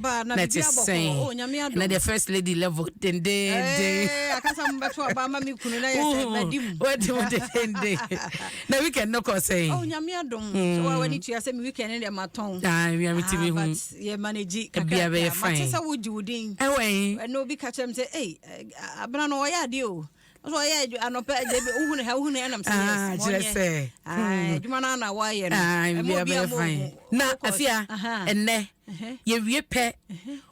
Ba na Na ɛte biribi abɔkɔ. sɛn? Oh, Nyame adom. Na deɛ first lady level dendenden. Eh, akasa mo bɛto aba ama me kunu na yɛ sɛ madi mu. Wadi mu dendenden. Na weekend no kɔ sɛn? Oh, Nyame adom. So wa wani tua sɛ me weekend ne deɛ matɔn. Ah, wia me timi Ah, hu. but yɛ manage kakra. Ebia bɛyɛ Mate fine. sɛ wogye wo din. Ɛwɔ yi. Ɛna obi ka kyerɛ me sɛ, "Ei, abena no ɔyɛ adeɛ o." Nso ɔyɛ anɔpɛ agye bi wohunu ha wohunu ɛnam sɛ Ah, yes. kyerɛ Ɔnyɛ. sɛ. Ah, adwuma no ana wɔayɛ no. Ah, Ɛma biribiara obi bɛyɛ ama fine. ohu. Na Of course. afia Aha. ɛnɛ yɛwie pɛ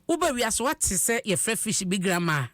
woba wiase wate sɛ yɛfrɛ fish bi grandma.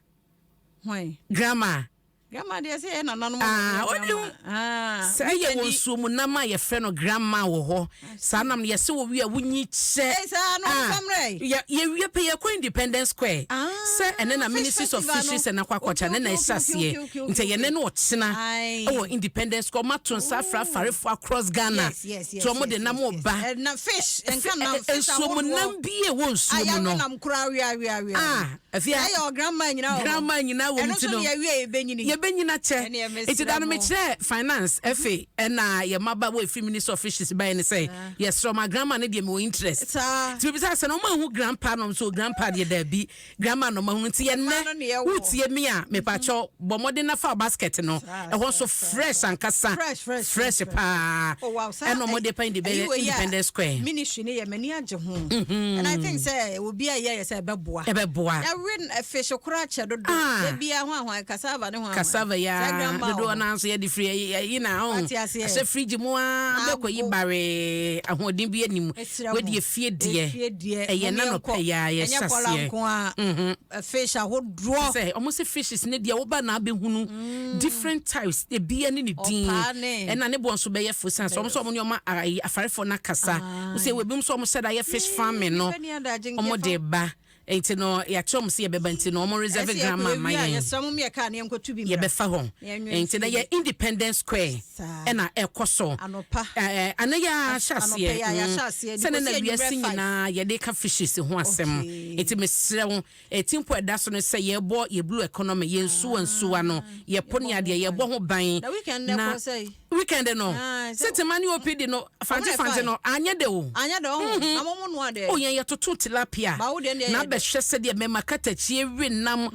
Hwan? Grandma. Grandma deɛ sɛ yɛ nananom. Ah, wɔ wode grandma. Ah. Sɛ ɛyɛ wɔ nsuo mu nam a yɛfrɛ no grandma wɔ hɔ. Saa nam no yɛsɛ wɔ wie a wonyi kyɛ. Ei, saa no, Ah, ɔmfa mmerɛ. Yɛwie pɛ yɛkɔ Independence Square. Ah, Sɛ ɛnɛ na fish Ministries of festival no. Fisheries and Aquaculture ne na Okay, ɛhyɛ okay, aseɛ. okay, Nti yɛne no ɔkyena Aye. ɛwɔ Independence Square. Ɔmo nsa afra afarefoɔ across Ghana. Yes. Nti ɔmo de nam yes. ba. Na fish, nka nam, fish Nsuo mu ahodoɔ. nam bi a ɛwɔ nsuo mu no. Ayare nam koraa wia wia wia. Ah, afia. Ɛyɛ ɔ grandma nyinaa wɔ hɔ. Grandma nyinaa wɔ mu Ɛno ti nso no. ne yɛwie yɛbɛnyini. Yɛbɛnyina kyɛ. Ɛne ɛmɛsrɛ Nti da no mo. mekyerɛ finance ɛfe ɛna yɛmaba wɔ ɛfiri Ministry of Fisheries baɛ ne sɛ yɛserɛ ma grandma no deɛ mewɔ interest. Saa. Nti mebisa sɛ na ɔma ahu grandpa nom so grandpa deɛ daabi, grandma no mahu. Nti Mma no ne yɛnnɛ yɛwɔ. wotie me a, mepakyɛw bɔ mmɔden na fa wo basket no. Ɛhɔ nso fresh ankasa. Fresh, fresh, fresh paa. Oh, wow. Saa, ɛna ɔmɔde pa ɛyi wɔ yi a, Independence Square. Ministry ne yɛ m'ani agye ho. And I think sɛ obi a yɛ sɛ ɛbɛboa. Ɛbɛboa. Yɛwe fish koraa kyɛ dodo. Ah. Ebia ho ahoa cassava ne ho ahoa. Cassava ya Sɛ grandma wɔ dodoɔ hɔ. no nso yɛde firi ayi na ɔn Ate aseɛ. ahyɛ fridge mu a Na bɛkɔ yi ago. bare ahoɔden bi anim. Mesrɛ mo. Wadi efie deɛ. Efie deɛ. Ɛyɛ Mo na yɛnkɔ. nɔpɛ ya Ɛnyɛ yɛhyɛ kɔla aseɛ. nko a. Fish ahodoɔ. Sɛ ɔmo sɛ fishes ne deɛ woba na abɛhunu different types, ebia ne ne din. Ɔpaa ne. Ɛna ne boɔ nso bɛyɛ fo san sɛ ɔmo sɛ ɔmo ne ɔmo ayi afarefoɔ no akasa wosɛ ebi nso ɔmo sɛ da yɛ fish farming no. Nipa ni adagye Ɔmo nkɛfa. de ba nti no yɛakyerɛ ɔmo sɛ yɛbɛba nti no ɔmo reserve Ɛsɛ grandma yɛkɔ ma ewie a, yɛn. yɛsrɛ mo meyɛ kaa ne yɛnkɔtu bi mmra. Yɛbɛfa hɔ. Yɛnwɛn Nti na fie. yɛ Independence Square Saa. ɛna ɛkɔ so. Anɔpa. Ana yɛ ahyɛ Anɔpa aseɛ. yi a yɛahyɛ aseɛ de Sɛne na kɔsi wiase anwummerɛ 5. nyinaa yɛde ka fishes ho asɛm. Nti mesrɛ wo ɛti mpo ɛda so no sɛ yɛbɔ yɛ blue economy, yɛ nsuwa nsuwa no yɛpo ne adeɛ yɛbɔ ho ban. Na weekend no ɛkɔ sɛn? Weekend no Ah, sɛ tema ne OPD no fante Ɔmo na fante ɛfae. no anyɛ de o. Anyɛ dɛ ɔho. Na mo mo noa dɛ. O yɛn yɛtoto tilapia. Ba wo deɛ ne ɛyɛ Na dɛ. bɛhwɛ sɛdeɛ mɛma katakyie we nam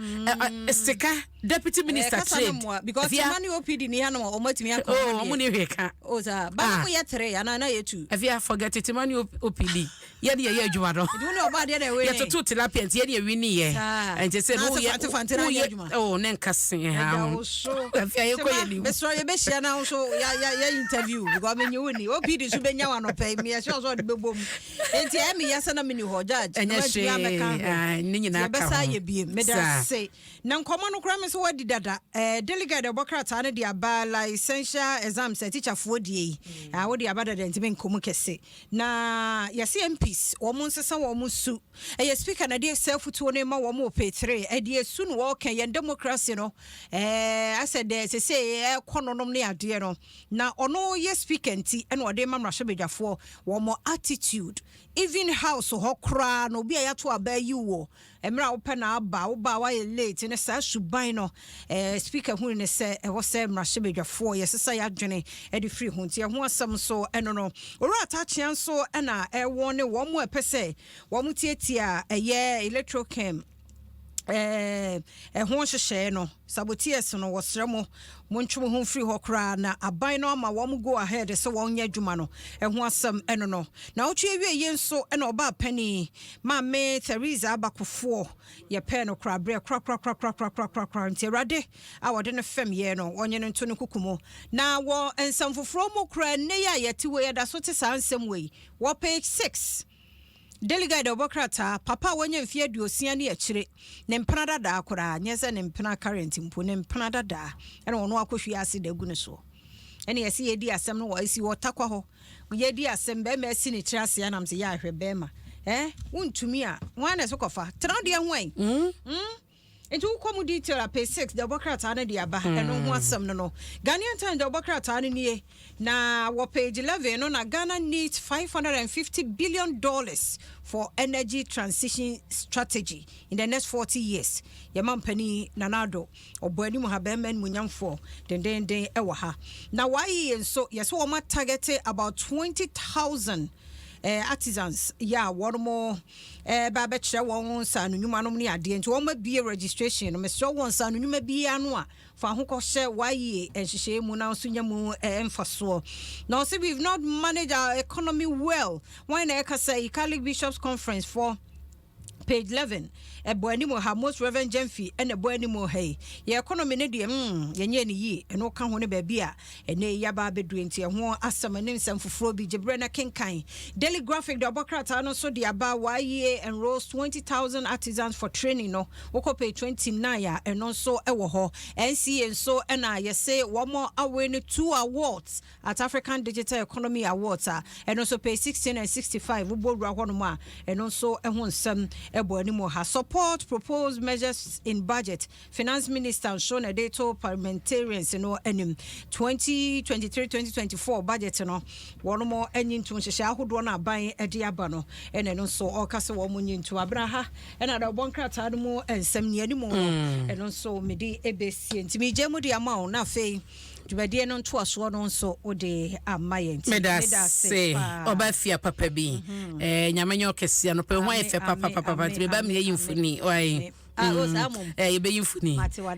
sika deputy minister Kasa no trade. mmoa because Afia. tema ne OPD ni ha no ɔmo atumi akɔ. Oh, ɔmo ne hwee ka. O saa. Ba Ah. mo yɛ tere anaa na yɛ two? Afia, forget it, tema ne OPD yɛde yɛyɛ adwuma no. Nti wo ne ɔba adeɛ na ɛwɛ ne. Yɛtoto tilapia nti yɛde yɛwi ni yɛ. Saa. Nti sɛ Na sɛ woyɛ fante fante na anyɛ adwuma. Oh, ne nka se ha Ɛda ho. wo so. Afia, yɛkɔ yɛ nim. Mesrɛ yɛbɛhyia na wo so yɛ interview because menye wo ni. OPD so bɛnya wo anɔpɛ yi meyɛ sure sɛ ɔde bɛbɔ mu. Enti ɛyɛ meyɛ sɛ na meni hɔ judge. Ɛnyɛ Na mantumi hwee. amɛka ho. Ah, ne nyinaa ka Yɛbɛsa ho. ayɛ biem. Meda Saa. ase. Na nkɔmmɔ no koraa me sɛ woadi dada. Delegate ɛbɔ krataa no de aba licentiate exams sɛ teacherfoɔ die yi. Ah, wode aba dada nti menkɔ mu kɛse. Na yɛse MPs wɔn nsesa wɔn su. Ɛyɛ speaker na de sɛ afutuo no ma wɔn wɔ page 3. Ɛde esu no wɔɔka yɛn democracy no. Asɛ dɛ sese ɛkɔ no nom ne adeɛ no. Na ɔno yɛ speaker nti ɛna ɔde ma mmarahyɛbadwafoɔ wɔn attitude. Even house hɔ koraa na obi a yɛato aba yi wɔ mmerɛ a wopɛ na aba woba a woayɛ late ne saa suban no speaker hu ne sɛ ɛwɔ sɛ mmarahyɛbadwafoɔ yɛsesa yɛadwene de firi ho nti ɛho asɛm nso ɛno no owura Atakyea nso ɛna ɛwɔ ne wɔn mu a ɛpɛ sɛ wɔn tietia ɛyɛ electrochem ɛho nhyehyɛeɛ no saboteurs no wɔsrɛ mo montwe mo ho mfiri hɔ koraa na aban no ama wɔn go ahead sɛ wɔnyɛ adwuma no ɛho asɛm ɛno no na wotwe awie yi nso ɛna ɔbaa pani Maame Theresa Abakofoɔ yɛpɛɛ no koraberɛ korakorakorakorakorakora nti Awurade a wɔde no fam yɛ no wɔnyɛ no nto no kuku mu. Na wɔ nsɛm foforɔ mu koraa nnɛ yi a yɛte wei yɛda so te saa nsɛm wei wɔ page 6 Daily Guide ɔbɔ krataa papa a wanya mfeɛ 60 ne akyire ne mpena dadaa koraa nyɛ sɛ ne mpena current mpo ne mpena dadaa ɛna ɔno akɔhwie ase da agu ne soɔ ɛne yɛsɛ yɛdi asɛm no wɔ asi wɔ Takwa hɔ yɛdi asɛm bɛrima asi ne tiri ase anam sɛ yɛ ahwɛ bɛrima wontumi a wɔn na ɛso kɔfa tena deɛ ho ɛ Nti wokɔ mu detail a page 6 deɛ ɔbɔ krataa no de aba ɛno ho asɛm no Ghanaian Times deɛ ɔbɔ krataa no nie na wɔ page 11 no na Ghana needs $550 billion for energy transition strategy in the next 40 years. Yɛma mpani Nanado ɔbɔ anim ha bɛrima animuonyamfoɔ dendenden ɛwɔ ha na waayɛ nso yɛsɛ wɔn target about 20,000. Artisans yɛ a wɔn mo ba bɛkyerɛ wɔn nsa no nnwuma nom ne adeɛ, nti wɔn abie registration no. Mesrɛ wɔn nsa no nnwuma biara no a, fa ho kɔhyɛ wayie nhyehyɛe mu na nso nya mu mfasoɔ. Na ɔsɛ we've not managed our economy well. Wɔn na ɛka sɛ Catholic Bishops Conference for page 11 ɛbɔ anim ha. Most Reverend Jemfi ɛna ɛbɔ anim ha yi. Yɛ economy no deɛ, yɛnyɛ ne yie. Ɛno ka ho no baabi a ɛnɛ yaba abɛduru, nti ɛho asɛm ne nsɛm foforɔ bi gyeberɛ na kenkan. Daily Graphic de ɔbɔ krataa no nso de aba. YEA enrolls 20,000 artisans for training no, wokɔ page 29 a, ɛno nso ɛwɔ hɔ. NCA nso ɛna yɛse wɔn awin no two awards at African Digital Economy Awards a, ɛno nso page 16 and 65, wobɔ wura hɔnom a, ɛno nso ɛho nsɛm ɛbɔ anim ha. Support proposed measures in budget, Finance Minister nso na ɛde to parliamentarians no anim. 2023-2024 budget no, wɔn mo anyi ntom nhyehyɛ ahodoɔ no aban de aba no, ɛna ɛno nso ɔka sɛ wɔn nyi ntom abena ha. Ɛna da ɔbɔ nkrataa no mu nsɛm nea anim no, ɛno nso mede ɛbɛsie, nti megye mu de ama wo na afei dwumadie no ntoasoɔ no nso wode ama yɛn. Nti meda se ɔba fia papa bi. Nyame nyɛ ɔkɛseɛ no pɛ ho ayɛ fɛ papapapa, nti meba meyɛyi mfoni. Ah, oh, saa mmom. Yɛbɛyi mfoni. Mate wada.